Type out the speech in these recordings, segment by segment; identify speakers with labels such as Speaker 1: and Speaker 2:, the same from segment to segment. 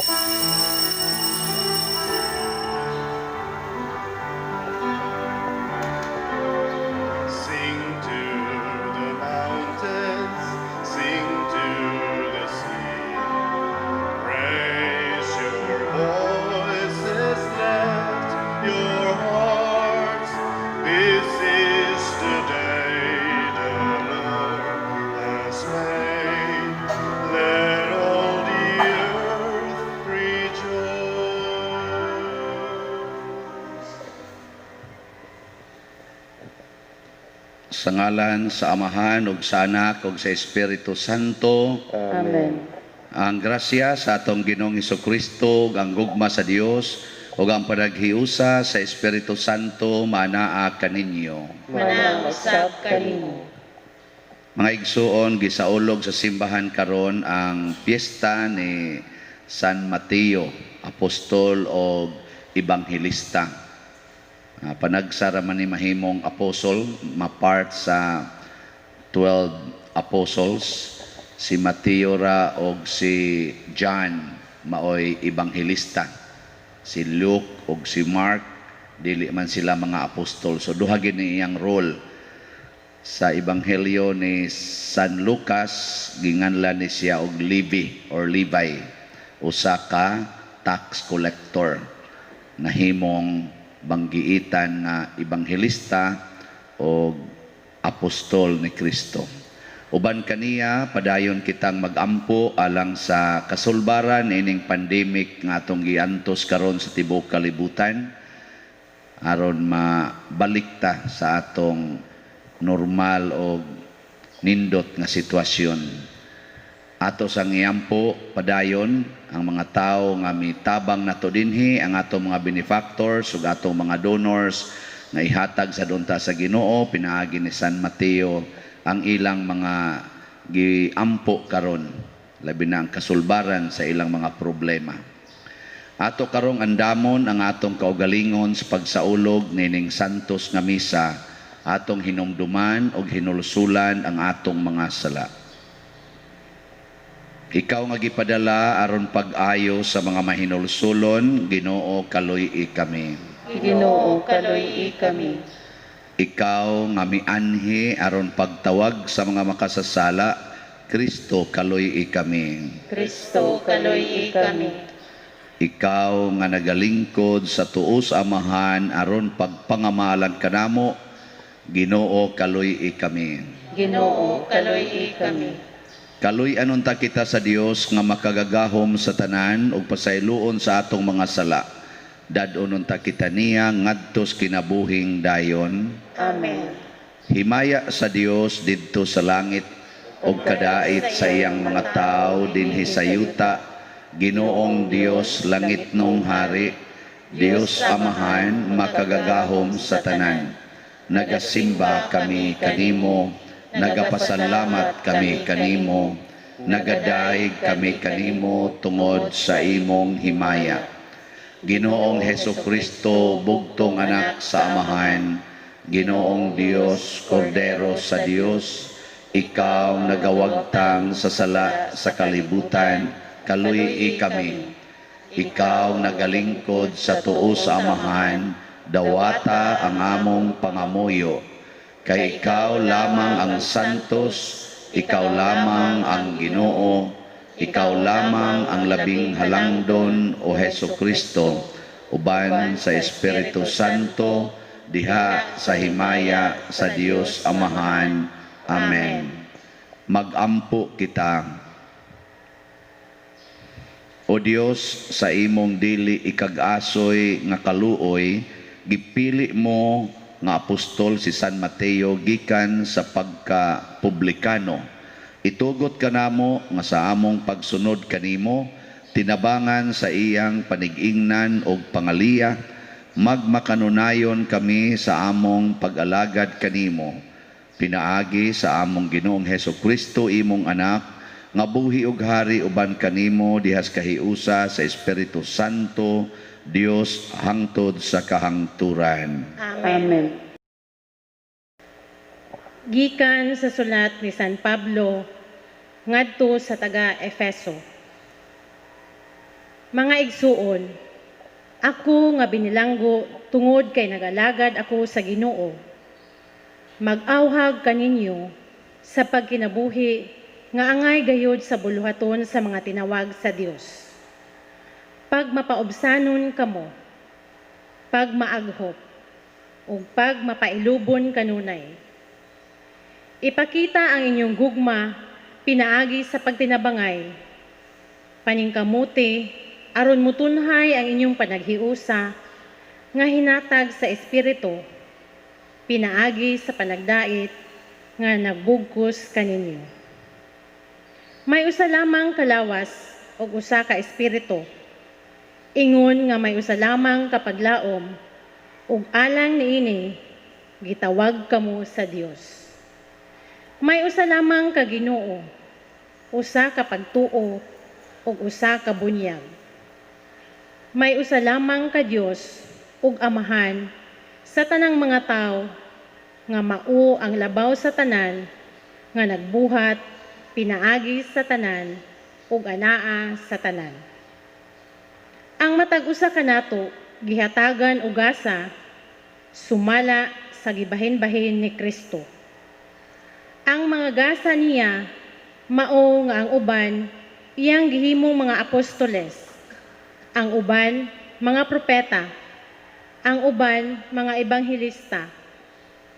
Speaker 1: Sing to the mountains, sing to the sea. Raise your voices, lift your hearts. This is the day the Lord has made. Let all the earth rejoice.
Speaker 2: Sa ngalan sa Amahan ug sa Anak ug sa Espiritu Santo.
Speaker 3: Amen.
Speaker 2: Ang grasya sa atong Ginoong Kristo, ug ang gugma sa Dios ug ang panaghiusa sa Espiritu Santo maanaa kaninyo.
Speaker 3: Manaa usab kanimo.
Speaker 2: Mga igsuon, gisaulog sa simbahan karon ang piyesta ni San Mateo, apostol o ebanghelista. Panagsa ra man ni mahimong apostol, mapart sa 12 apostles. Si Mateo ra og si John maoy ebanghelista. Si Luke og si Mark, dili man sila mga apostol. So duha gid ni iyang role. Sa ebanghelyo ni San Lucas, ginganlan ni siya og Levi or Levi, usa ka tax collector nahimong banggiitan nga ebanghelista o apostol ni Kristo. Uban kaniya, padayon kitang magampo alang sa kasulbaran ining pandemic nga atong giantos karon sa tibuok kalibutan, aron mabalik ta sa atong normal o nindot nga sitwasyon. Ato sang iampo padayon ang mga tao nga mitabang nato dinhi, ang atong mga benefactors ug atong mga donors nga ihatag sa unta sa Ginoo pinaagi ni San Mateo ang ilang mga giampo karon, labi na ang kasulbaran sa ilang mga problema. Ato karong andamon ang atong kaugalingon sa pagsaulog nining santos nga misa, atong hinumduman og hinulsulan ang atong mga sala. Ikaw nga gipadala aron pag-ayo sa mga mahinulsulon, Ginoo, kaluy-i kami.
Speaker 3: Ginoo, kaluy-i kami.
Speaker 2: Ikaw nga mianhi aron pagtawag sa mga makasasala, Kristo, kaluy-i kami.
Speaker 3: Kristo, kaluy-i kami.
Speaker 2: Ikaw nga nagalingkod sa tuo sa Amahan aron pagpangamalan kanamo, Ginoo, kaluy-i kami.
Speaker 3: Ginoo, kaluy-i kami.
Speaker 2: Kaluy-an unta kita sa Dios nga makagagahom sa tanan ug pasayloon sa atong mga sala. Dad-on unta kita niya ngadto sa kinabuhing dayon.
Speaker 3: Amen.
Speaker 2: Himaya sa Dios didto sa langit ug kadait sa iyang mga tawo dinhi sa yuta. Ginoong Dios, langitnong hari, Dios Amahan makagagahom sa tanan. Nagasimba kami kanimo, nagapasalamat kami kanimo, nagadayeg kami kanimo tungod sa imong himaya. Ginoong Heso Kristo, bugtong anak sa Amahan, Ginoong Dios, Kordero sa Dios, ikaw nagawagtang sa sala sa kalibutan, kaluy-i kami. Ikaw nagalingkod sa tuo sa Amahan, dawata ang among pangamuyo. Kay ikaw lamang ang santos, ikaw lamang ang Ginoo, ikaw lamang ang labing halangdon, o Heso Kristo, uban sa Espiritu Santo, diha sa himaya sa Dios Amahan. Amen. Magampo kita. O Dios, sa imong dili ikag-asoy nga kaluoy, gipili mo nga apostol si San Mateo gikan sa pagka-publikano. Itugot kanamo nga sa among pagsunod kanimo, tinabangan sa iyang panigingnan og pangaliya, magmakanunayon kami sa among pag-alagad kanimo. Pinaagi sa among Ginoong Heso Kristo, imong anak, nga buhi ug hari uban kanimo dihas kahiusa sa Espiritu Santo, Dios hangtod sa kahangturan.
Speaker 3: Amen.
Speaker 4: Gikan sa sulat ni San Pablo ngadto sa taga Efeso. Mga igsuon, ako nga binilanggo tungod kay nagalagad ako sa Ginoo, mag-awhag kaninyo sa pagkinabuhi nga angay gayod sa buluhaton sa mga tinawag sa Dios. Pagmapaubsanon kamo, pagmaaghop, ug pagmapailubon kanunay. Ipakita ang inyong gugma pinaagi sa pagtinabangay. Paningkamuti aron mutunhay ang inyong panaghiusa nga hinatag sa Espiritu pinaagi sa panagdait nga nagbugkos kaninyo. May usa lamang kalawas ug usa ka espiritu. Ingon nga may usa lamang ka paglaom ug alang niini gitawag kamo sa Dios. May usa lamang ka Ginoo, usa ka pagtuo ug usa ka bunyag. May usa lamang ka Dios ug Amahan sa tanang mga tawo nga mao ang labaw sa tanan, nga nagbuhat pinaagi sa tanan ug anaa sa tanan. Ang matag usa kanato gihatagan og gasa sumala sa gibahin-bahin ni Kristo. Ang mga gasa niya mao nga ang uban iyang gihimong mga apostoles, ang uban mga propeta, ang uban mga ebanghelista,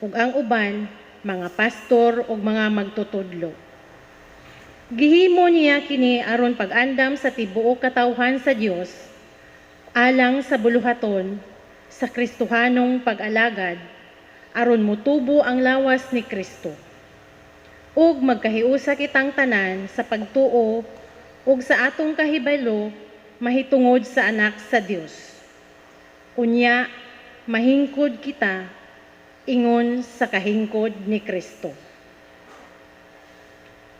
Speaker 4: ug ang uban mga pastor ug mga magtutudlo. Gihimo niya kini aron pag-andam sa tibuok katawhan sa Dios alang sa buluhaton sa Kristohanong pag-alagad, aron motubo ang lawas ni Kristo ug magkahiusa kitang tanan sa pagtuo ug sa atong kahibalo mahitungod sa Anak sa Dios. Unya mahingkod kita ingon sa kahingkod ni Kristo.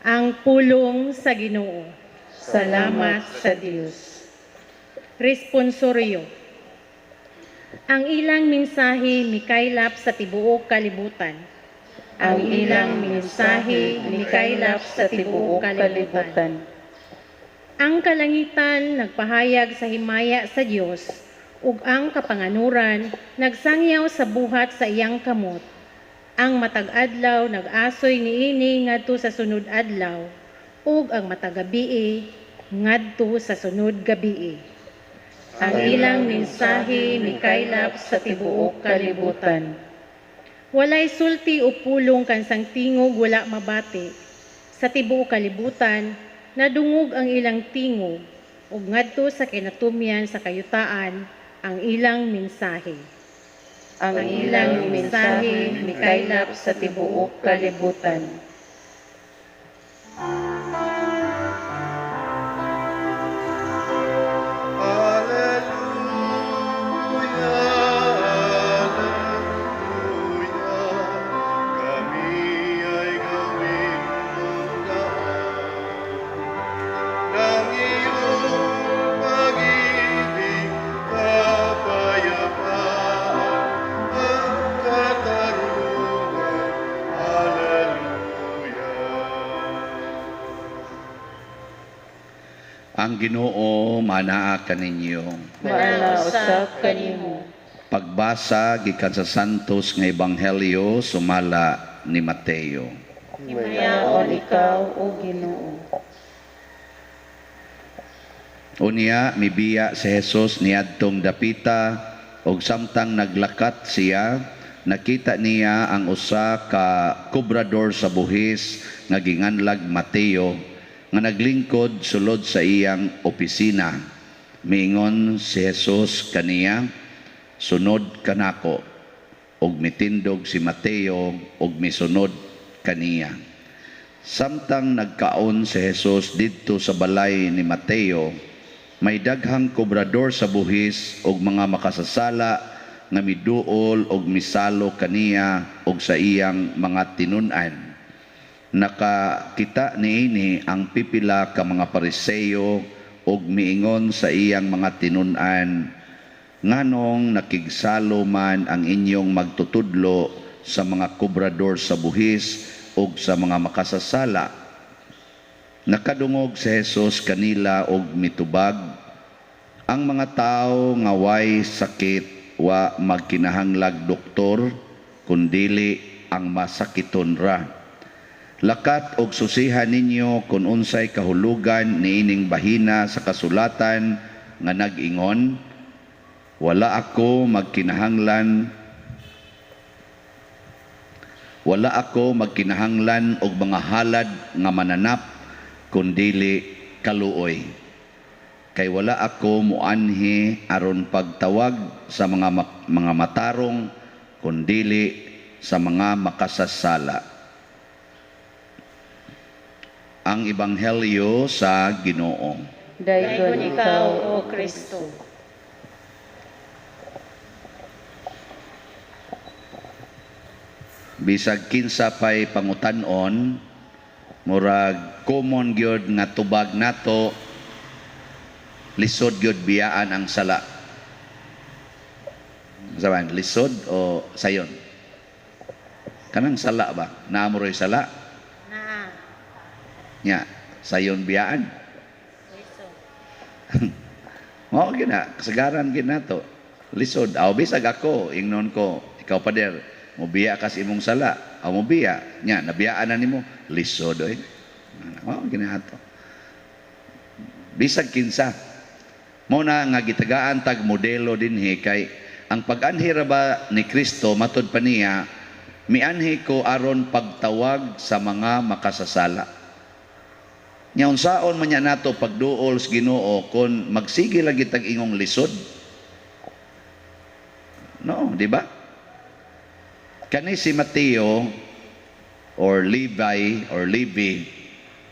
Speaker 4: Ang pulong sa Ginoo.
Speaker 3: Salamat sa Dios.
Speaker 4: Responsoryo. Ang ilang mensahe mikaylap sa tibuok kalibutan.
Speaker 3: Ang ilang mensahe mikaylap sa tibuok kalibutan.
Speaker 4: Ang kalangitan nagpahayag sa himaya sa Dios ug ang kapanganuran nagsangyaw sa buhat sa iyang kamot. Ang matag adlaw nag-asoy niini ngadto sa sunod adlaw ug ang matag gabii ngadto sa sunod gabii. Ang ilang mensahe mikaylap sa tibuok kalibutan. Walay sulti o pulong kansang tingog wala mabati. Sa tibuok kalibutan, nadungog ang ilang tingog ug ngadto sa kinatumyan sa kayutaan ang ilang mensahe.
Speaker 3: Ang ilang mensahe mikaylap sa tibuok kalibutan.
Speaker 1: Alleluia, Alleluia, kami ay gawing mong daan ng iyong pag-ibig, kapayapaan, at katarungan. Alleluia.
Speaker 2: Ang Ginoo manaa kaninyo.
Speaker 3: Maana usab kanimo.
Speaker 2: Pagbasa gikan sa Santos nga Ebanghelyo sumala ni Mateo.
Speaker 3: Himayaon ikaw, O Ginoo.
Speaker 2: Unya mibiya si Jesus niadtong dapita, ug samtang naglakat siya, nakita niya ang usa ka kobrador sa buhis nga ginganlag Mateo, nga naglingkod sulod sa iyang opisina. Miingon si Jesus kaniya, "Sunod kanako." Ug mitindog si Mateo ug misunod kaniya. Samtang nagkaon si Jesus didto sa balay ni Mateo, may daghang kobrador sa buhis ug mga makasasala nga miduol og misalo kaniya og sa iyang mga tinun-an. Nakakita niini ang pipila ka mga Pariseyo ug miingon sa iyang mga tinun-an, "Nganong nakigsalo man ang inyong magtutudlo sa mga kobrador sa buhis ug sa mga makasasala?" Nakadungog si Jesus kanila og mitubag, Ang mga tao nga way sakit wa magkinahanglag doktor, kundili ang masakiton ra. Lakat og susihan ninyo kung unsay kahulugan niining bahina sa kasulatan nga nag-ingon, "Wala ako magkinahanglan og mga halad nga mananap, kundili kaluoy." Kay wala ako muanhi aron pagtawag sa mga matarong, kundili sa mga makasasala. Ang Ebanghelyo sa Ginoo.
Speaker 3: Daygon ikaw, O Kristo.
Speaker 2: Bisag kinsa pay pangutan-on, murag common gyud nga tubag nato, lisod gyud biyaan ang sala. Saban, lisod o sayon? Kanang sala ba? Naamuroy sala?
Speaker 4: Naa.
Speaker 2: Nya, sayon biyaan.
Speaker 4: Lisod.
Speaker 2: Mao gina, kasagaran gid nato. Lisod. Aw bisag ako, ingnon ko, ikaw pader, mobiya kas imong sala. Aw mobiya, nya nabiyaan na nimo, lisod oy. Mao gina ato. Bisag kinsa. Mao na nga gitagaan tag modelo dinhi kay ang pag-anhi ra ba ni Kristo, matud pa niya, "Mianhi ko aron pagtawag sa mga makasasala." Nya unsaon man nya nato pagduol sa Ginoo kon magsige lagi tag ingong lisod? No, di ba? Kani si Mateo or Levi or Levi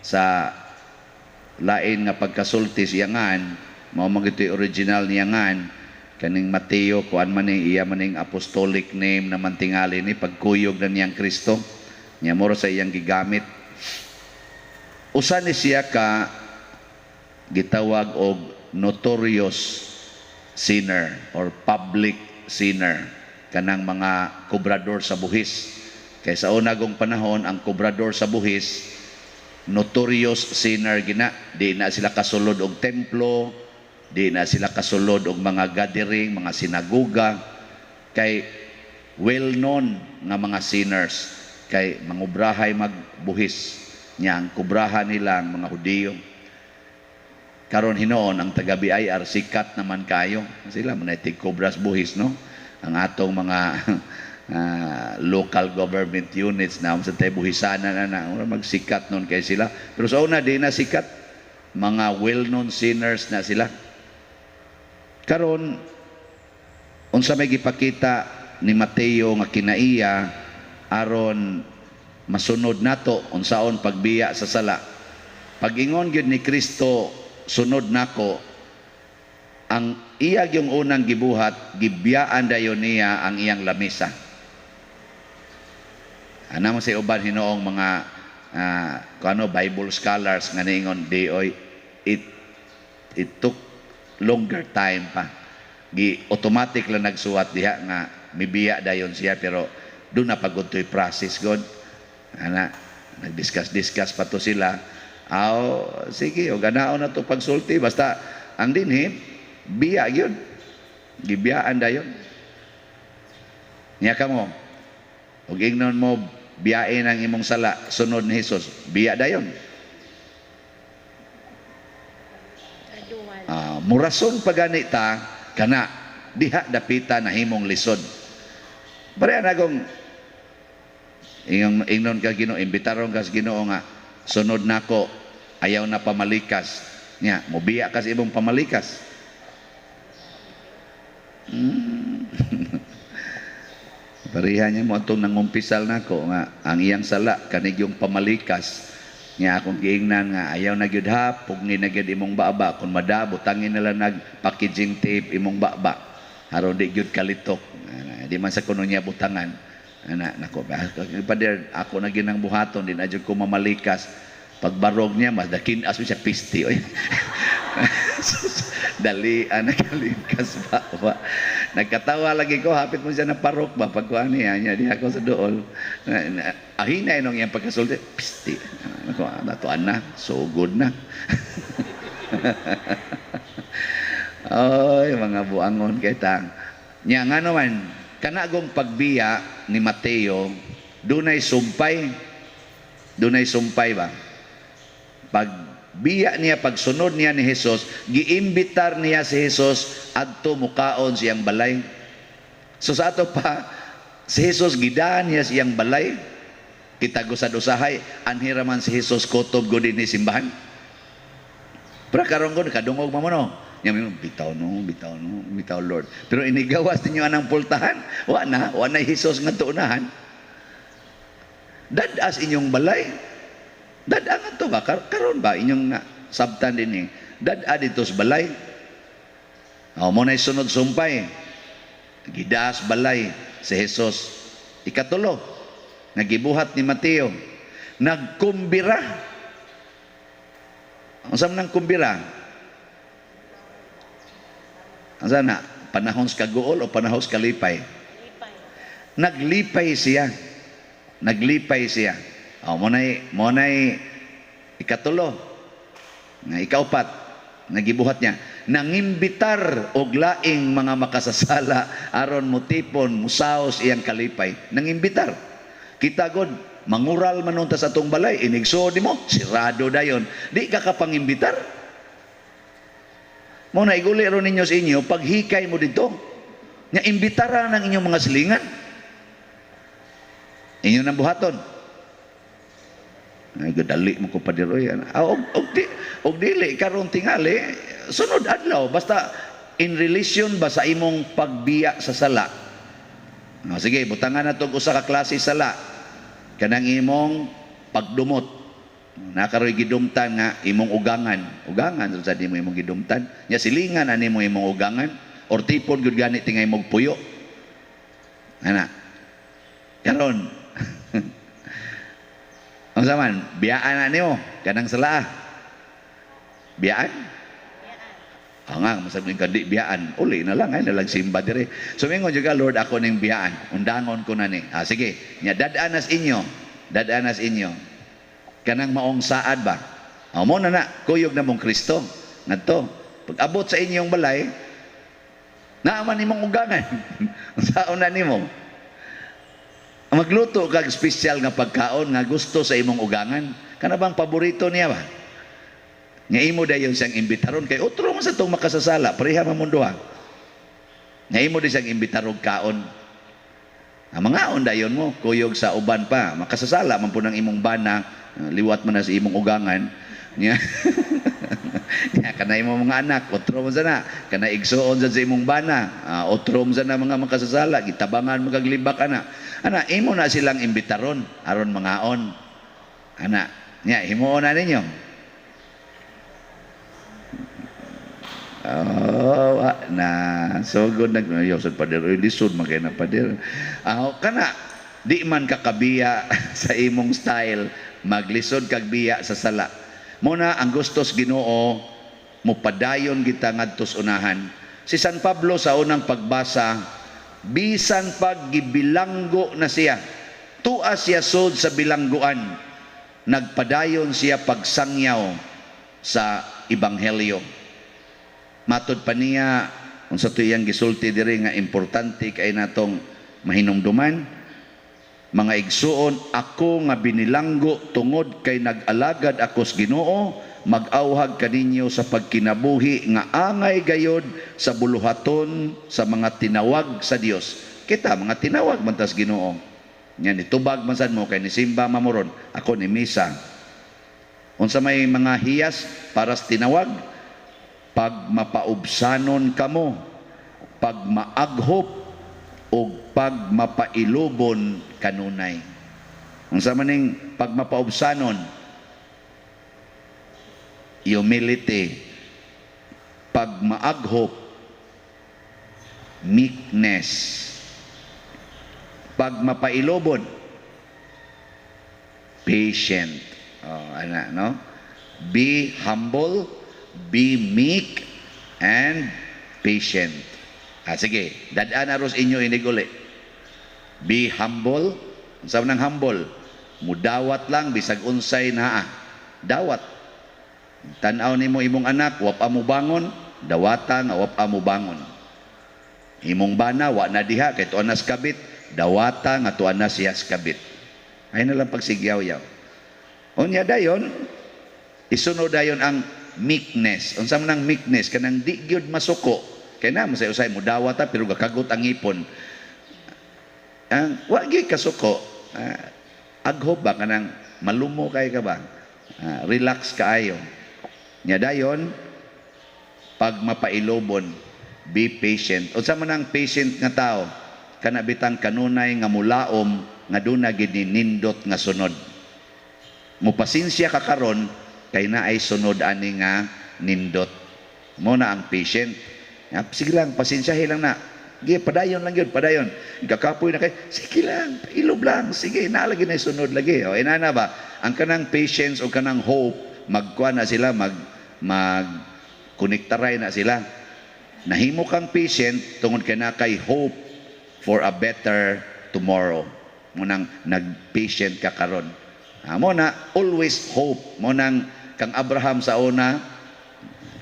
Speaker 2: sa lain nga pagkasulti siya ngan, mao man gyud original niya ngan. Kaning Mateo, kuan man ni iya maning apostolic name naman tingali ni pagkuyog na niyang Kristo nya, moro sa iyang gigamit. Usa ni siya ka gitawag og notorious sinner or public sinner, kanang mga kobrador sa buhis. Kay sa unagong panahon, ang kobrador sa buhis notorious sinner gina. Di na sila kasulod og templo, di na sila kasulod og mga gathering, mga sinagoga, kay well known nga mga sinners, kay mangubrahay magbuhis nya, ang kubrahan nila ang mga Hudiyo. Karon hinuon ang taga BIR sikat naman kayo sila, manay tigkobras buhis, no? Ang atong mga local government units na sa tay buhisana na na ura magsikat nun kay sila, pero sa una di na sikat, mga well-known sinners na sila. Karon unsa may gipakita ni Mateo nga kinaiya aron masunod nato unsaon pagbiya sa sala? Pag-ingon gyud ni Kristo, "Sunod nako," ang iya yung unang gibuhat, gibiyaan dayon niya ang iyang lamisa. Ana mo sa uban hinuong mga kuano, Bible scholars nga niingon di oy, it took longer time pa. Gi automatic lang nagsuwat diha nga mibiya dayon siya, pero doon na pagod to'y process god. Ana, nag-discuss discuss pa to sila. Aw, sige, o ganaon na to pagsulti, basta ang dinhi biya gyud. Gibiyaan dayon. Nya kamo, ug ingnon mo biyain ang imong sala, sunod ni Hesus, biya dayon.
Speaker 4: Gradual.
Speaker 2: Murason pa gani ta kana diha dapita nahimong lisod. Pareha na kung ingnon ka Ginoo, imbitaron ka sa Ginoo nga sunod nako, ayaw na pamalikas. Nya, mobiya ka sa imong pamalikas. Pareha niya mo atong nangumpisal nako nga ang iyang sala kanig yung pamalikas. Nya akong giingnan nga ayaw na gyud ha, pugni na gyud imong baba, kung madabot tangin nila nag packaging tape imong baba aron di gyud kalitok. Ana, di man sa kuno niya butangan. Ana nako, pader ako na ginang buhaton, di na jud ko mamalikas. Pagbarog niya mas dakin as siya pisti oy. Dali anak kalikas ba ba. Nagkatawa lagi ko, hapit mo siya na parok ba pagkuan niya niya di ako sa dool. Ahina inong iyang pagkasulti, pisti. Nako, natuan na, so good na. Ay, mga buangon kay ta. Nya nga naman, kanagong pagbiya ni Mateo, dunay sumpay. Dunay sumpay ba? Pag biya niya, pagsunod niya ni Jesus, giimbitar niya si Jesus adto mukaon siyang balay. So sa ato pa, si Jesus gidaan niya siyang balay. Kita gusad usahay, anhi ra man si Jesus kutob gud ni simbahan. Pero karon gud kadungog man mo, no. Nya mo, "Bitaw no, bitaw no, bitaw Lord." Pero inigawas ninyo anang pultahan, wa na Jesus nga tuunahan. Dad-as inyong balay. Dad-a nga to ba? Karon ba inyong na, sabtan din eh. Dad-a dito sa balay. O mo na sunod sumpay. Gidas balay si Jesus. Ikatulo, nagibuhat ni Mateo. Nagkumbira. Ang saan ng kumbira? Ang sana, panahon sa kaguol o panahon sa kalipay? Naglipay siya. Naglipay siya. O, mo na'y ikatulo. Nga ikaupat, nagibuhat niya. Nangimbitar og laing mga makasasala aron mutipon, musaos iyang kalipay. Nangimbitar. Kita god, mangural man unta sa atong balay, inigsuod nimo, sirado dayon. Di ka kapangimbitar. Mo na iguli ron ninyo sa inyo, paghikay mo dito. Nga imbitara ng inyong mga silingan. Inyo nang buhaton. Ay, gadali mo ko pader oy. Ah, og dili karon tingali, sunod adlaw basta in relation ba sa imong pagbiya sa sala. Ah, sige, butangan na tog usa ka klase sala. Kanang imong pagdumot. Nakaroy gidumtan nga imong ugangan. Ugangan sa di mo imong gidumtan. Nya silingan ani mo imong ugangan or tipon gud gani tingay mong puyo. Ana. Karon ang zaman, biyaan na nimo kanang sala. Biyaan? Ah nga, masag ka di biyaan. Uli na lang ay nalang simba dire. So mingon juga, "Lord, ako ning biyaan. Undangon ko na ni." Ah sige, nya dad-anas inyo. Dad-anas inyo. Kanang maong saad ba? Ah, mo na na kuyog na mong Kristo. Ngadto. Pag abot sa inyong balay, naaman nimong ugangan. Saon na nimo? Magluto kag espesyal nga pagkaon nga gusto sa imong ugangan. Kana bang paborito niya ba? Nga imo dayon siyang imbitaron kay otro man sa tong makasasala, pareha man mong duha. Nga imo di siyang imbitarog kaon. Ang mga dayon mo, kuyog sa uban pa, makasasala man po ng imong bana, liwat man na sa imong ugangan. Nya. Nya kana imong mga anak, otro man sana, kana igsuon sa imong bana, otro man sana mga makasasala, gitabangan mo kag libak ana. Ana imo na silang imbitaron aron mangaon. Ana, nya himuon na ninyo. Oh, wa na sugod nag yo sad pader oy, lisod man kay na, pader. Ah, kana di man kakabiya sa imong style, maglisod kag biya sa sala. Muna ang gustos Ginoo mopadayon kita ngadto sa unahan. Si San Pablo sa unang pagbasa, bisan pag gibilanggo na siya, tua siya sud sa bilangguan, nagpadayon siya pagsangyaw sa ebanghelyo. Matod pa niya, unsa to iyang gisulti diri nga importante kay natong mahinumduman: "Mga igsuon, ako nga binilanggo tungod kay nag-alagad ako sa Ginoo, mag-awhag kaninyo sa pagkinabuhi nga angay gayod sa buluhaton sa mga tinawag sa Dios." Kita mga tinawag man tas Ginoo. Nya nitubag man sad mo kay nisimba mamoron, ako ni misa. Unsa may mga hiyas para sa tinawag? Pag mapaubsanon kamo, pag maaghop ug pag mapailubon kanunay. Unsa man ning pag mapaubsanon? Humility. Pag maaghop, meekness. Pag mapailubon, patient. Oh, ana, no? Be humble, be meek, and patient. Ah, sige, dad-an aros inyo iniguli. Be humble. Unsa man ang humble? Mudawat lang bisag unsay naa. Dawat. Tan-aw nimo imong anak, wa pa mo bangon. Dawata nga wa pa mo bangon. Imong bana wa na diha kay tuan nas kabit, dawata nga tuan na siya kabit. Ay na lang pagsigyaw-yaw. Unya dayon, isunod dayon ang meekness. Unsa man ang meekness? Kanang di gyud masuko. Kay na masay usay mo dawat ta pero gakagot ang ngipon. Ang wa gyud kasuko. Aghob ba, kanang malumo kay ka ba? Relax kaayo. Nya dayon, pag mapailobon, be patient. Unsa man ang patient nga tao? Kana bitang kanunay nga mulaom nga duna gid ni nindot nga sunod. Mupasinsya ka karon kay naay sunod ani nga nindot. Mo na ang patient. Ya, sige lang, pasensyahe lang na. Sige, padayon lang yun, padayon. Kakapoy na kay, sige lang, ilob lang, sige, naalagi na sunod lagi. O, inana ba? Ang kanang patience o kanang hope, magkuha na sila, mag konektaray na sila. Nahimo kang patient tungod kay na kay hope for a better tomorrow. Munang nag-patient ka karon. Mo na always hope. Mo nang kang Abraham sa una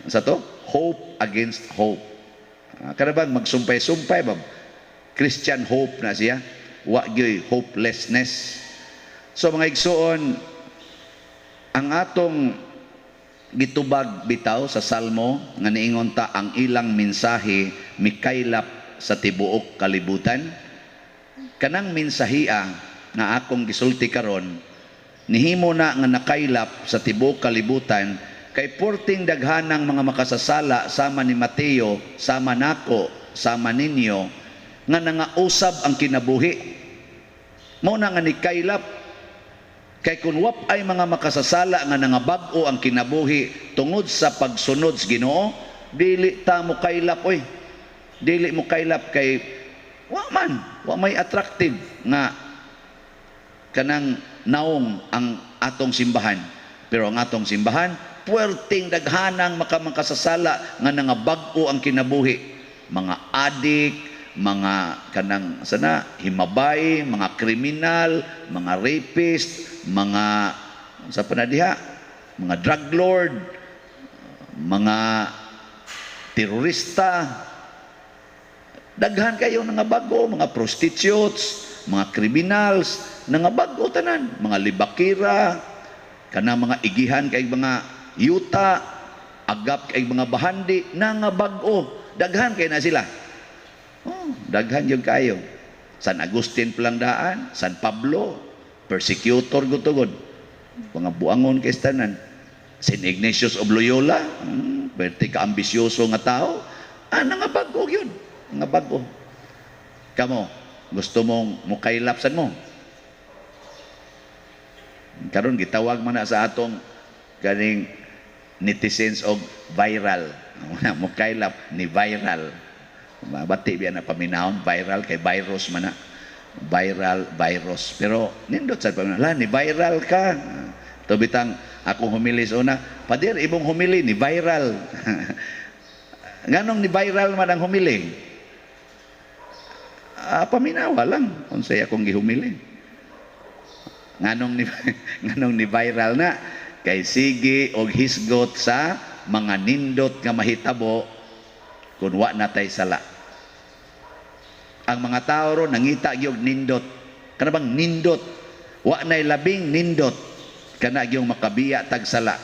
Speaker 2: sa to, hope against hope. Kada bang magsumpay-sumpay ba? Christian hope na siya. Wa gyoy hopelessness. So mga igsuon, ang atong gitubag bitaw sa Salmo nga niingon ta ang ilang mensahe mikaylap sa tibuok kalibutan, kanang mensahia nga akong gisulti karon nihimo na nga nakaylap sa tibuok kalibutan kay porting daghanang mga makasasala sama ni Mateo, sama nako, sama ninyo nga nangausab ang kinabuhi. Mao na nga nikaylap. Kay kung wap ay mga makasasala nga nangabag-o ang kinabuhi tungod sa pagsunod sa Ginoo, dili ta mo kaylap oy. Dili mo kaylap kay wa man, wa may attractive nga kanang naong ang atong simbahan. Pero ang atong simbahan, puwerteng daghanang makamakasasala nga nangabag-o ang kinabuhi. Mga adik, mga kanang sana himabay, mga kriminal, mga rapist, mga sa panadiha, mga drug lord, mga terorista, daghan kayo nangabag-o, mga prostitutes, mga criminals, nangabag-o tanan, mga libakira, kana mga igihan kay mga yuta, agap kay mga bahandi, nangabag-o, daghan kay na sila. Oh, daghan yung kayo. San Agustin palang daan, San Pablo, persecutor gutugod. Mga buangon kay tanan. Saint Ignatius of Loyola, pwerte ka ambisyoso nga tao, nangabag-o yun. Nangabag-o. Kamo, gusto mong mukaylapsan mo. Karon gitawag man na sa atong kaning netizens og viral. Mukaylap ni viral. Bati biya na paminahon, viral kay virus man na. Viral, virus. Pero nindot sa paminahon, la ni viral ka. To bitang akong humili sa una, pader imong humili ni viral. Nganong ni viral man ang humili? Paminawa lang unsay akong gihumili. Nganong ni viral na kay sige og hisgot sa mga nindot nga mahitabo kun wa na tay sala. Ang mga tao ron nangita gyud nindot. Kana bang nindot? Wa nay labing nindot kana gyud makabiya tag sala.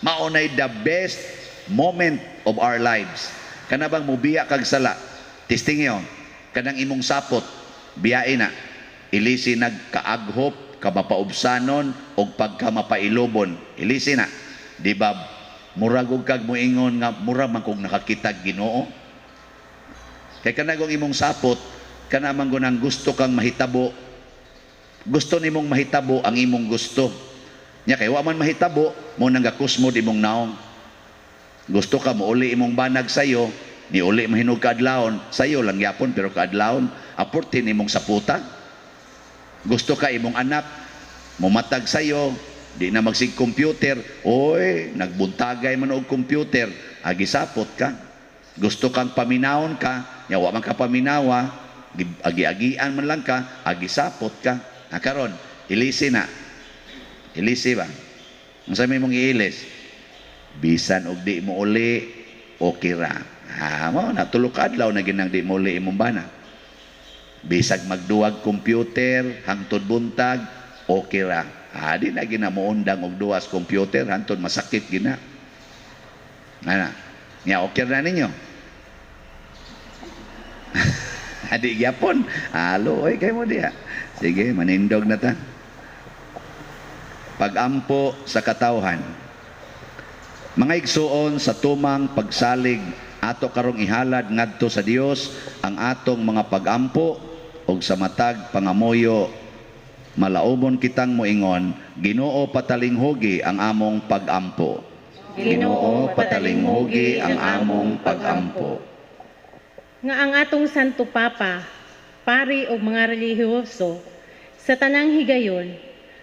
Speaker 2: Mao nay the best moment of our lives. Kana bang mubiya kag sala? Testing yo. Kanang imong sapot, biyae na. Ilisi nagkaaghop, kamapaubsanon og pagkamapailobon. Ilisi na. Di ba murag og kag moingon nga mura man kog nakakita Ginoo? Kay kanagong imong sapot, kana man gunang gusto kang mahitabo. Gusto nimong mahitabo ang imong gusto. Nya kay wa man mahitabo, mo nang gakusmod imong naong. Gusto ka mouli imong banag sayo, ni uli mahinog kaadlawon, sayo lang yapon pero kaadlawon aporte nimong saputa. Gusto ka imong anak mumatag sayo, di na magsig computer, oy, nagbuntagay man og computer, agi sapot ka. Gusto kang paminawon ka, nya wa man ka paminawa, agi-agian man lang ka, agi sapot ka. Ah, karon, ilisi na. Ilisi ba? Unsa may mong iilis? Bisan og di mo uli, okay ra. Ha, mo na 3 ka adlaw na ginang di muli imong bana. Bisag magduwag computer hangtod buntag, okay ra. Ha, di na gina moundang og duwas computer hangtod masakit gina. Ana. Nya okay ra ninyo. Adi gyapon. Alo oy kay mo diha. Sige, manindog na ta. Pagampo sa katawhan. Mga igsuon, sa tumang pagsalig ato karong ihalad ngadto sa Dios ang atong mga pagampo ug sa matag pangamuyo malaumon kitang moingon, Ginoo, patalinghugi ang among pagampo. Ginoo, patalinghugi ang among pagampo.
Speaker 4: Nga ang atong Santo Papa, pari og mga relihiyoso sa tanang higayon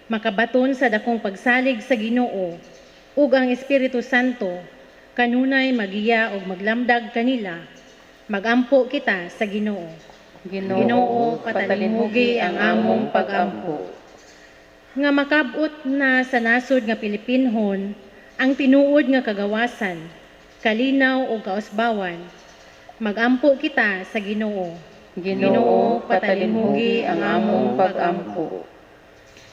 Speaker 4: makabaton sa dakong pagsalig sa Ginoo ug ang Espiritu Santo kanunay magiya ug maglamdag kanila. Magampo kita sa Ginoo.
Speaker 3: Ginoo, patalinhugi ang among pagampo.
Speaker 4: Nga makabot na sa nasod nga Pilipinhon ang tinuod nga kagawasan, kalinaw ug kausbawan. Magampo kita sa Ginoo.
Speaker 3: Ginoo, patalinhugi ang among pagampo.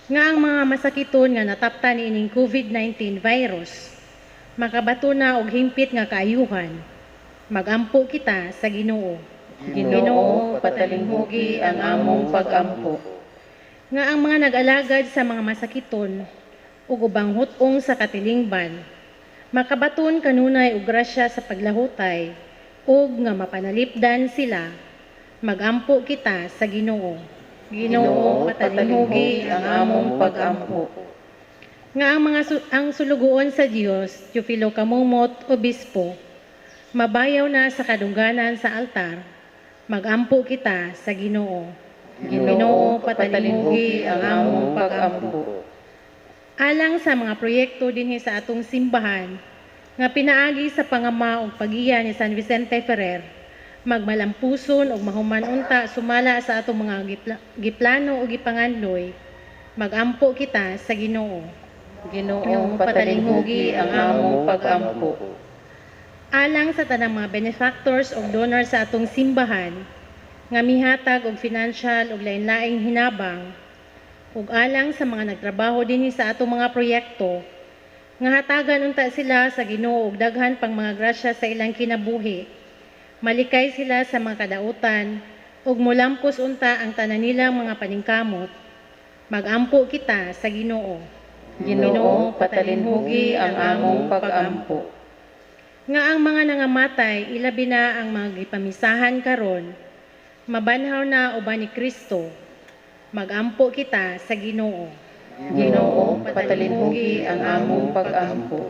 Speaker 4: Nga ang mga masakiton nga nataptan niining COVID-19 virus makabato na og hingpit nga kaayuhan. Magampo kita sa Ginoo.
Speaker 3: Ginoo, patalinghugi ang among pagampo.
Speaker 4: Nga ang mga nag-alagad sa mga masakiton ug ubang hut-ong sa katilingban makabaton kanunay og grasya sa paglahutay ug nga mapanalipdan sila. Magampo kita sa Ginoo.
Speaker 3: Ginoo, patalinhugi ang among pagampo.
Speaker 4: Nga ang mga ang sulugoon sa Dios, Teofilo Camomot, Obispo, mabayaw na sa kadungganan sa altar. Magampo kita sa Ginoo.
Speaker 3: Ginoo, patalinhugi ang among pagampo.
Speaker 4: Alang sa mga proyekto dinhi sa atong simbahan nga pinaagi sa pangama ug pagiya ni San Vicente Ferrer, magmalampuson ug mahuman unta sumala sa atong mga giplano ug gipangandoy. Magampo kita sa Ginoo.
Speaker 3: Ginoo, patalinhugi ang among pagampo.
Speaker 4: Alang sa tanang mga benefactors ug donors sa atong simbahan nga mihatag og financial ug lain-laing hinabang, ug alang sa mga nagtrabaho dinhi sa atong mga proyekto nga hatagan unta sila sa Ginoo og daghan pang mga grasya sa ilang kinabuhi, malikay sila sa mga kadautan ug molampos unta ang tanan nilang mga paningkamot. Magampo kita sa Ginoo.
Speaker 3: Ginoo, patalinhugi ang among pagampo.
Speaker 4: Nga ang mga nangamatay, ilabi na ang mga gipamisahan karon, mabanhaw na uban ni Kristo. Magampo kita sa Ginoo.
Speaker 3: Ginoo, patalinhugi ang among pagampo.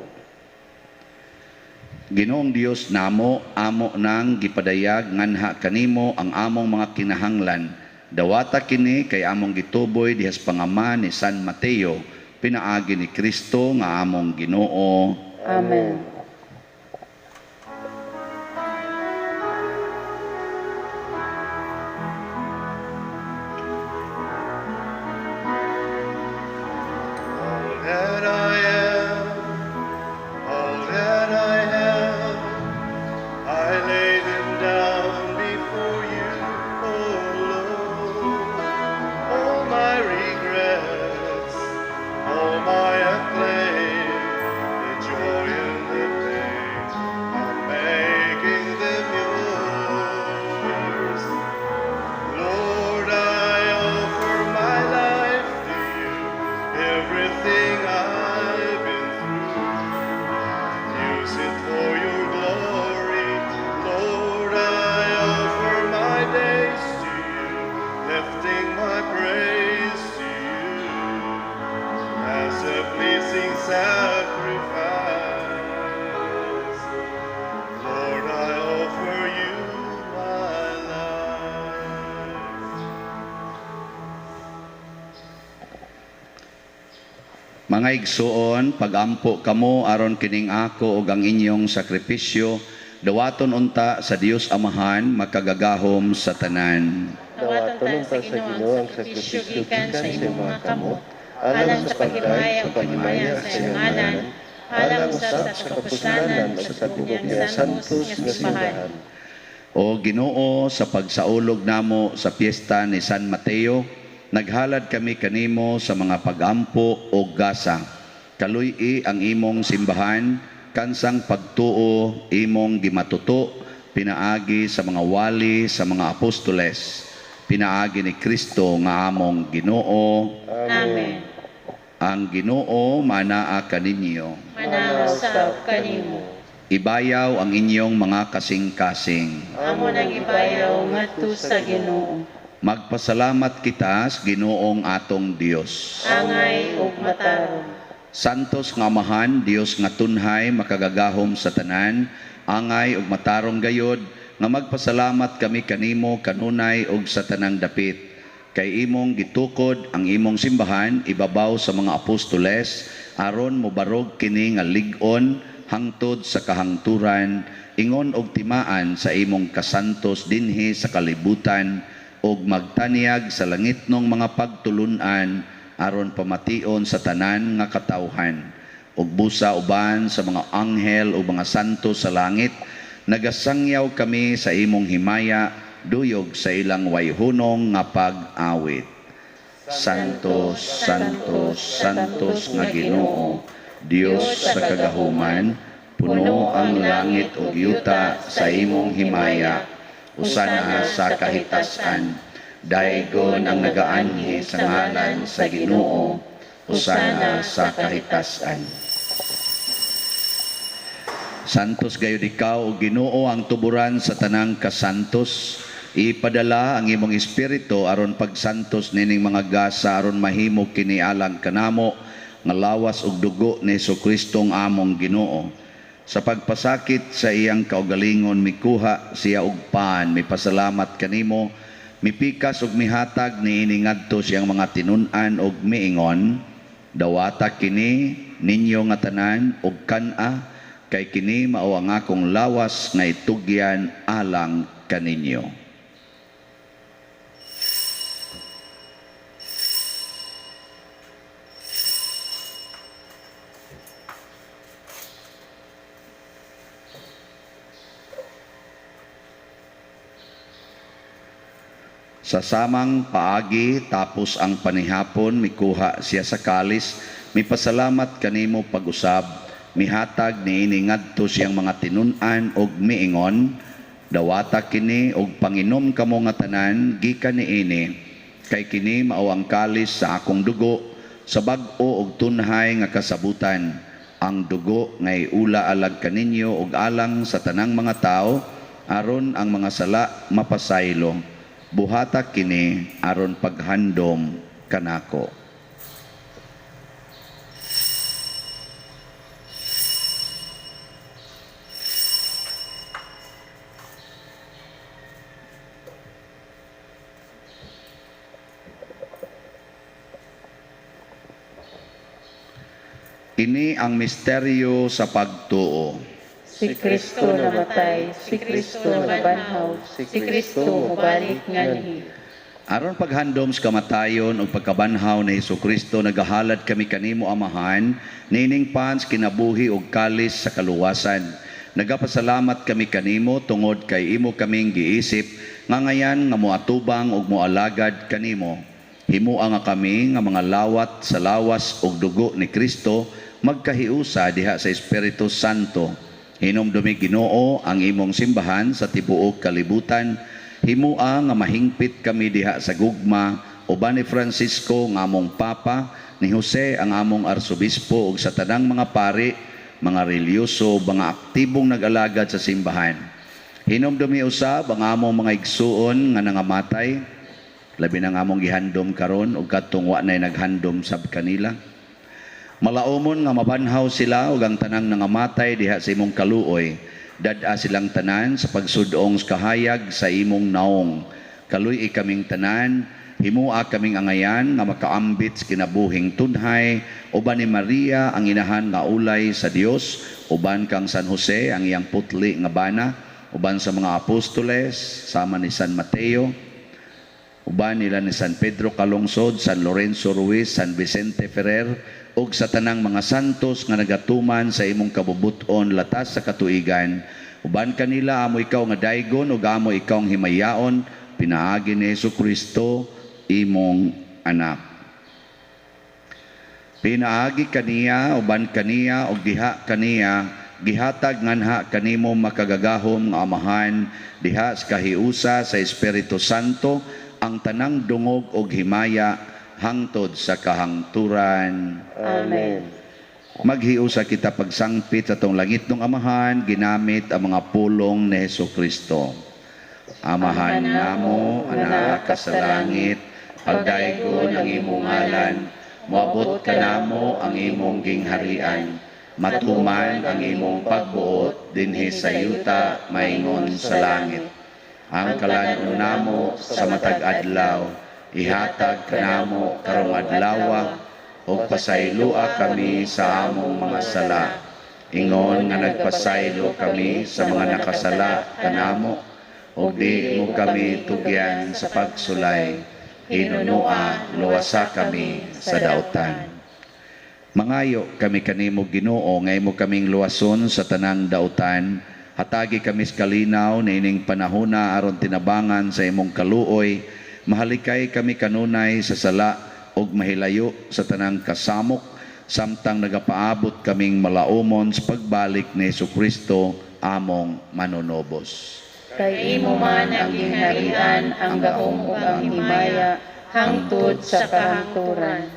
Speaker 2: Ginoong Dios namo, amo nang gipadayag nganha kanimo ang among mga kinahanglan. Dawata kini kay among gituboy dihas pangama ni San Mateo, pinaagi ni Kristo nga among Ginoo.
Speaker 3: Amen.
Speaker 1: All that I am, all that I have, I lay them down before you, oh Lord. All my regrets, all my acclaim, the joy and the pain, I'm making them yours. Lord, I offer my life to you, everything I've been through. Use it for your glory. Lord, I offer my days to you, lifting my praise to you as a pleasing sacrifice. Lord, I offer you my life.
Speaker 2: Mga igsuon, pagampo kamo aron kining ako ug ang inyong sakripisyo dawaton unta sa Dios Amahan makagagahom sa tanan.
Speaker 4: Dawaton ta sa Ginoo ang sakripisyo gikan sa imong mga kamot, alang sa paghimaya ug paghimaya sa iyang ngalan, Alang usab sa kapuslanan sa tibuok niyang santos nga simbahan.
Speaker 2: O Ginoo, sa pagsaulog namo sa piyesta ni San Mateo, naghalad kami kanimo sa mga pagampo o gasa. Kaluy-i ang imong simbahan, kansang pagtuo imong gimatuto, pinaagi sa mga wali sa mga apostoles, pinaagi ni Kristo nga among Ginoo.
Speaker 4: Amen.
Speaker 2: Ang Ginoo manaa kaninyo.
Speaker 4: Manaa usab kanimo.
Speaker 2: Ibayaw ang inyong mga kasing-kasing.
Speaker 4: Amo nang ibayaw ngadto sa Ginoo.
Speaker 2: Magpasalamat kita sa Ginoong atong Dios.
Speaker 4: Angay ug matarong.
Speaker 2: Santos nga Amahan, Dios nga tunhay, makagagahom sa tanan, angay ug matarong gayod, nga magpasalamat kami kanimo kanunay ug sa tanang dapit. Kay imong gitukod ang imong simbahan ibabaw sa mga apostoles, aron mobarog kini nga lig-on hangtod sa kahangturan, ingon og timaan sa imong kasantos dinhi sa kalibutan, ug magtanyag sa langitnong mga pagtulun-an aron pamation sa tanan nga katawhan, ug busa uban sa mga anghel ug mga santo sa langit, nagasangyaw kami sa imong himaya, duyog sa ilang wayhunong nga pag-awit. Santo, Santo, Santos nga Ginoo, Dios sa kagahuman, puno ang langit ug yuta sa imong himaya. Usana sa kahitasan. Daygon ang nagaanhi sa ngalan sa Ginoo. Usana sa kahitasan. Santos gayud ikaw o Ginoo, ang tuburan sa tanang kasantos. Ipadala ang imong espiritu aron pagsantos nining mga gasa aron mahimo kini alang kanamo nga lawas ug dugo ni Hesus-Kristong among Ginoo. Sa pagpasakit sa iyang kaugalingon, mikuha siya og pan, mipasalamat kanimo, mipikas ug mihatag niini ngadto siyang mga tinun-an ug miingon, "Dawata kini ninyo nga tanan ug kan-a, kay kini mao ang akong lawas nga itugyan alang kaninyo." Sa samang paagi, tapos ang panihapon, mikuha siya sa kalis, mipasalamat kanimo pag-usab, mihatag niini ngadto siyang mga tinun-an og miingon, "Dawata kini og panginom kamo nga tanan gikan niini, kay kini mao ang kalis sa akong dugo sa bag-o og tunhay nga kasabutan, ang dugo nga iula alang kaninyo ug alang sa tanang mga tawo aron ang mga sala mapasaylo. Buhata kini aron paghandom kanako." Ini ang misteryo sa pagtuo.
Speaker 3: Si Kristo namatay, si Kristo nabanhaw, si Kristo mobalik nganhi.
Speaker 2: Aron paghandom sa kamatayon ug pagkabanhaw ni Hesukristo, nagahalad kami kanimo, Amahan, niining pans kinabuhi ug kalis sa kaluwasan. Nagapasalamat kami kanimo tungod kay imo kaming giisip nga ngayan nga moatubang ug moalagad kanimo. Himua nga kami nga mga lawat sa lawas ug dugo ni Kristo magkahiusa diha sa Espiritu Santo. Hinumdumi, Ginoo, ang imong simbahan sa tibuok kalibutan. Himua nga mahingpit kami diha sa gugma uban ni Francisco nga among Papa, ni Jose ang among arsobispo ug sa tanang mga pari, mga relihiyoso, mga aktibong nag-alagad sa simbahan. Hinumdumi usab ang among mga igsuon nga nangamatay, labi na nga among gihandom karon ug kadtong wa nay naghandom sab kanila. Malaumon nga mabanhaw sila ug ang tanang nangamatay diha sa imong kaluoy. Dad-a silang tanan sa pagsudong sa kahayag sa imong naong. Kaluy-i kaming tanan, himua kaming angayan nga makaambit sa kinabuhing tunhay uban ni Maria ang inahan nga ulay sa Dios, uban kang San Jose ang iyang putli nga bana, uban sa mga apostoles sama ni San Mateo, uban nila ni San Pedro Calungsod, San Lorenzo Ruiz, San Vicente Ferrer, ug sa tanang mga santos nga nagatuman sa imong kabubut-on latas sa katuigan. Uban kanila amo ikaw nga daygon ug amo ikaw ang himayaon pinaagi ni Hesukristo imong anak. Pinaagi kaniya, uban kaniya ug diha kaniya, gihatag nganha kanimo makagagahom nga Amahan diha sa kahiusa sa Espiritu Santo ang tanang dungog ug himaya hangtod sa kahangturan.
Speaker 3: Amen.
Speaker 2: Maghiusa kita pagsangpit sa atong langitnong Amahan ginamit ang mga pulong ni Hesukristo. Amahan namo, nga naa ka sa langit, pagdaygon ang imong ngalan, moabot kanamo ang imong gingharian, matuman ang imong pagbuot dinhi sa yuta maingon sa langit. Ang kalan-on namo sa matag adlaw, ihatag kanamo karong adlawa, ug pasayloa kami sa among mga sala, ingon nga nagpasaylo kami sa mga nakasala kanamo, ug di mo kami tugyan sa pagsulay, hinunoa luwasa kami sa dautan. Mangayo kami kanimo, Ginoo, nga imo kaming luwason sa tanang dautan. Hatagi kami sa kalinaw niining panahona aron tinabangan sa imong kaluoy, mahalikay kami kanunay sa sala ug mahilayo sa tanang kasamok samtang nagapaabot kaming malaumon sa pagbalik ni Hesukristo among manunobos.
Speaker 3: Kay imo man ang gingharian, ang gahom ug ang himaya, hangtod sa kahangturan.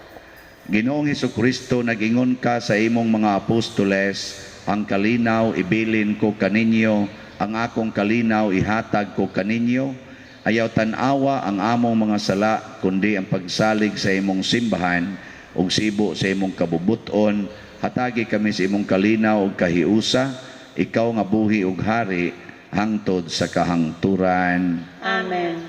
Speaker 2: Ginoong Hesukristo, nag-ingon ka sa imong mga apostoles, "Ang kalinaw ibilin ko kaninyo, ang akong kalinaw ihatag ko kaninyo." Ayaw tan-awa ang among mga sala, kundi ang pagsalig sa imong simbahan ug sibo sa imong kabubuton. Hatagi kami sa imong kalinaw ug kahiusa, ikaw nga buhi ug hari hangtod sa kahangturan.
Speaker 3: Amen.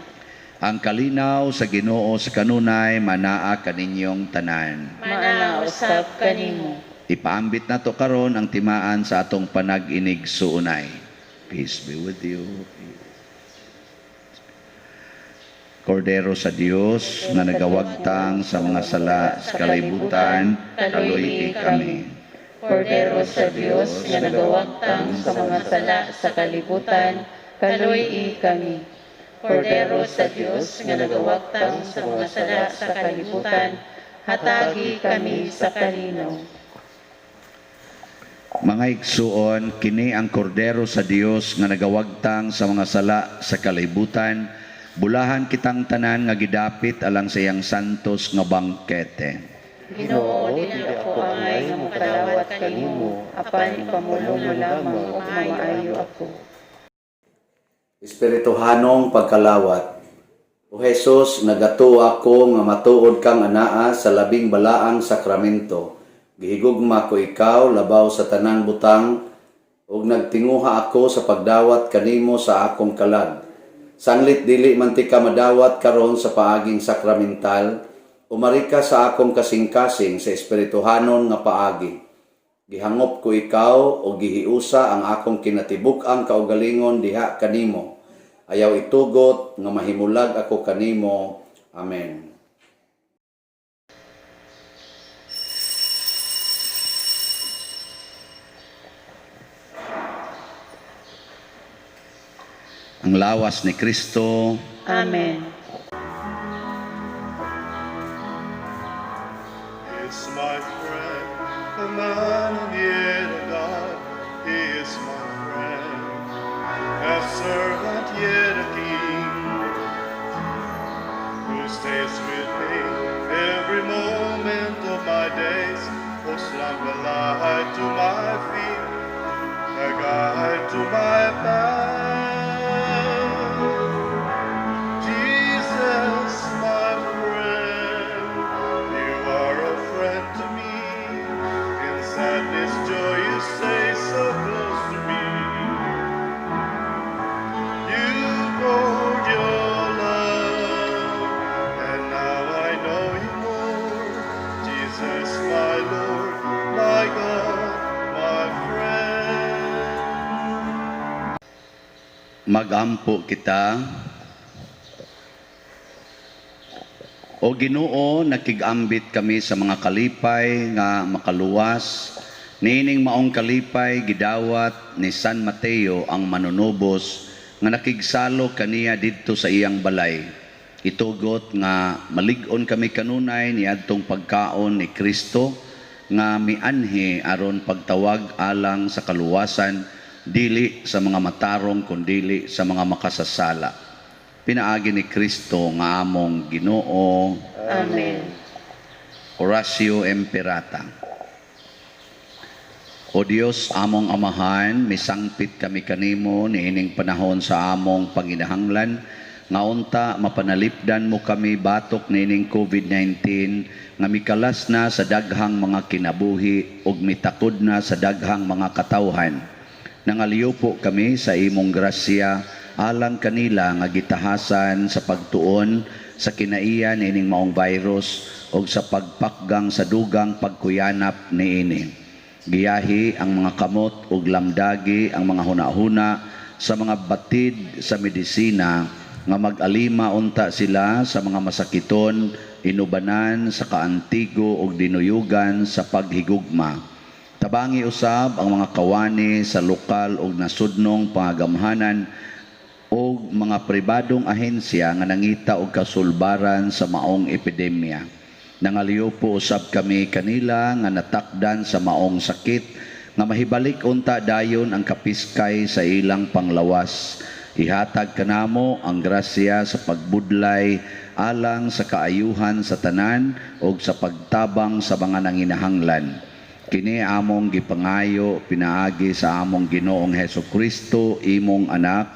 Speaker 2: Ang kalinaw sa Ginoo sa kanunay manaa kaninyong tanan.
Speaker 3: Maana usab kanimo.
Speaker 2: Ipaambit nato karon ang timaan sa atong panag-inig-suunay. Peace be with you. Kordero sa Dios nga nagawagtang sa mga sala sa kalibutan, kaluy-i kami.
Speaker 3: Kordero sa Dios nga nagawagtang sa mga sala sa kalibutan, kaluy-i kami. Kordero sa Dios nga nagawagtang sa mga sala sa kalibutan, hatagi kami sa kalinaw.
Speaker 2: Mga igsuon, kini ang kordero sa Dios nga nagawagtang sa mga sala sa kalibutan. Bulahan kitang tanan nga gidapit alang sa iyang santos nga bangkete.
Speaker 3: Ginoo, dili ako angay nga mokalawat kanimo, apan ipamulong mo lamang ug mamaayo ako.
Speaker 2: Espirituhanong pagkalawat. O Jesus, nagatuo ako nga matuod kang anaa sa labing balaang sakramento. Gihigugma ko ikaw labaw sa tanang butang ug nagtinguha ako sa pagdawat kanimo sa akong kalag. Sanglit dili man tika madawat karon sa paaging sakramental, umari ka sa akong kasing-kasing sa espirituhanon nga paagi. Gihangop ko ikaw o gihiusa ang akong kinatibuk-ang kaugalingon diha kanimo. Ayaw itugot nga mahimulag ako kanimo. Amen. Ang lawas ni Kristo.
Speaker 3: Amen.
Speaker 1: Is my friend, a man and yet a God. He is my friend, a servant yet a king, who stays with me every moment of my days, who's like a light to my feet, a guide to my path. Jesus, my friend, you are a friend to me. In sadness, joy, you stay so close to me. You poured your love, and now I know you more. Jesus, my Lord, my God, my friend.
Speaker 2: Magampo kita. O Ginoo, nakigambit kami sa mga kalipay nga makaluwas. Niining maong kalipay gidawat ni San Mateo ang manunubos nga nakigsalo kaniya didto sa iyang balay. Itugot nga malig-on kami kanunay niadtong pagkaon ni Kristo nga mianhi aron pagtawag alang sa kaluwasan, dili sa mga matarong kundili sa mga makasasala. Pinaagi ni Kristo nga among Ginoo.
Speaker 3: Amen.
Speaker 2: Oratio Imperata. O Dios, among Amahan, misangpit kami kanimo niining panahon sa among panginahanglan nga unta mapanalipdan mo kami batok niining COVID-19 nga mikalas na sa daghang mga kinabuhi ug mitakod na sa daghang mga katawhan. Nangaliyo kami sa imong grasya alang kanila nga gitahasan sa pagtuon sa kinaiya niining maong virus ug sa pagpakgang sa dugang pagkuyanap niini. Giyahi ang mga kamot ug lamdagi ang mga hunahuna sa mga batid sa medisina nga mag-alima unta sila sa mga masakiton, inubanan sa kaantigo ug dinuyugan sa paghigugma. Tabangi usab ang mga kawani sa lokal ug nasudnong pangagamhanan og mga pribadong ahensya nga nangita og kasulbaran sa maong epidemya. Nangaliyo po usab kami kanila nga natakdan sa maong sakit nga mahibalik unta dayon ang kapiskay sa ilang panglawas. Ihatag kanamo ang grasya sa pagbudlay alang sa kaayuhan sa tanan ug sa pagtabang sa mga nanginahanglan. Kini among gipangayo pinaagi sa among Ginoong Hesus Kristo, imong anak,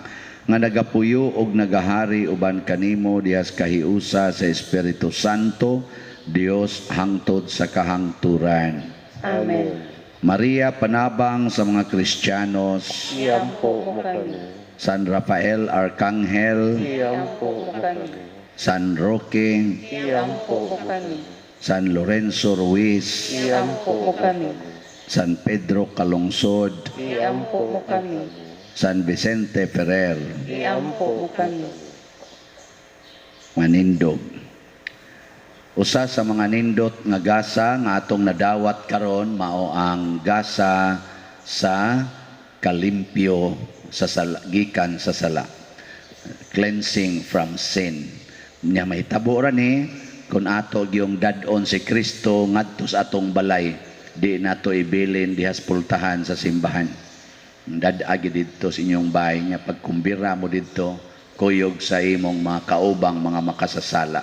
Speaker 2: nga nagapuyo og nagahari uban kanimo dihas kahiusa sa Espiritu Santo, Dios, hangtod sa kahangturan.
Speaker 3: Amen.
Speaker 2: Maria, panabang sa mga Kristiyanos,
Speaker 1: Iampo mo kami.
Speaker 2: San Rafael Arcangel,
Speaker 1: Iampo mo kami.
Speaker 2: San Roque,
Speaker 1: Iampo mo kami.
Speaker 2: San Lorenzo Ruiz,
Speaker 1: Iampo
Speaker 3: mo kami.
Speaker 2: San Pedro Calungsod,
Speaker 3: Iampo mo kami.
Speaker 2: San Vicente Ferrer.
Speaker 3: Iampo mo kami.
Speaker 2: Manindog. Usa sa mga nindot nga gasa nga atong nadawat karon mao ang gasa sa kalimpyo sa sala, gikan sa sala. Cleansing from sin. Nya mahitabo ra ni kung ato gyung dad-on si Kristo ngadto sa atong balay, di nato ibilin dihas pultahan sa simbahan. Dad-a gyud didto sa inyong bahay niya, pagkumbira mo didto, kuyog sa imong mga kaubang mga makasasala.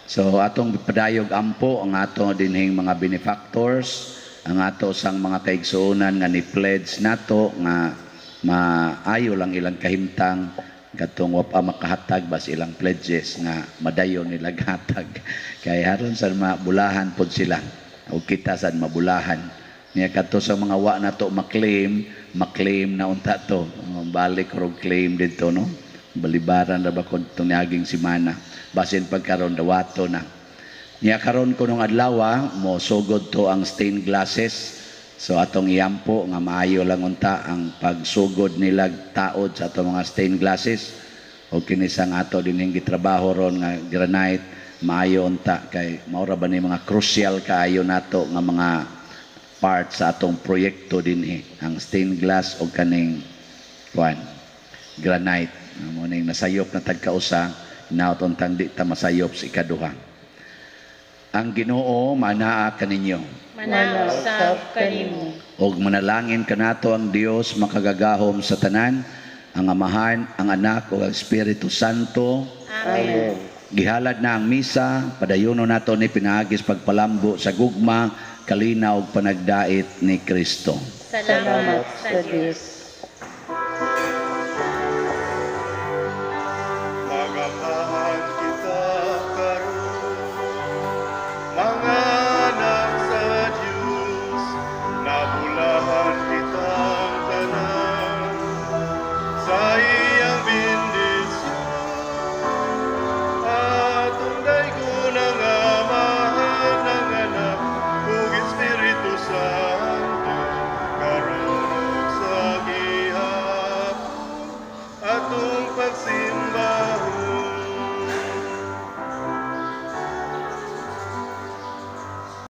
Speaker 2: So atong padayog ampo ang ato dinhing mga benefactors, ang ato sang mga kaigsuonan nga ni pledge nato nga maayo lang ilang kahimtang, katong wa pa makahatag bas ilang pledges nga madayon nila hatag, kay haron sa mabulahan pod sila o kita sad mabulahan niya. Kadto sa mga wa nato maklaim, maklaim na unta to. Balik rog claim didto, no? Balibaran ra ba kon itong niaging simana, basin pagkaron dawato na niya. Karon kunong adlaw mo sugod to ang stained glasses, so atong iampo nga maayo lang unta ang pagsugod nila taod sa atong mga stained glasses o kini sang ato dinhing gitrabaho ron nga granite. Maayo unta kay mao ra ba ni mga crucial kaayo nato nga mga part sa atong proyekto dinhi, ang stained glass o kaning kuan, granite. Mo ning nasayop na tagkausa, hinaot untang di ta masayop sa ikaduha. Ang Ginoo manaa kaninyo.
Speaker 4: Manaa usab kanimo.
Speaker 2: Og manalangin kanato ang Dios makagagahom sa tanan, ang Amahan, ang Anak ug ang Espiritu Santo.
Speaker 4: Amen.
Speaker 2: Gihalad na ang misa, padayono nato ni pinaagi sa pagpalambo sa gugma, kalinaw ug panagdait ni Kristo.
Speaker 4: Salamat sa Dios.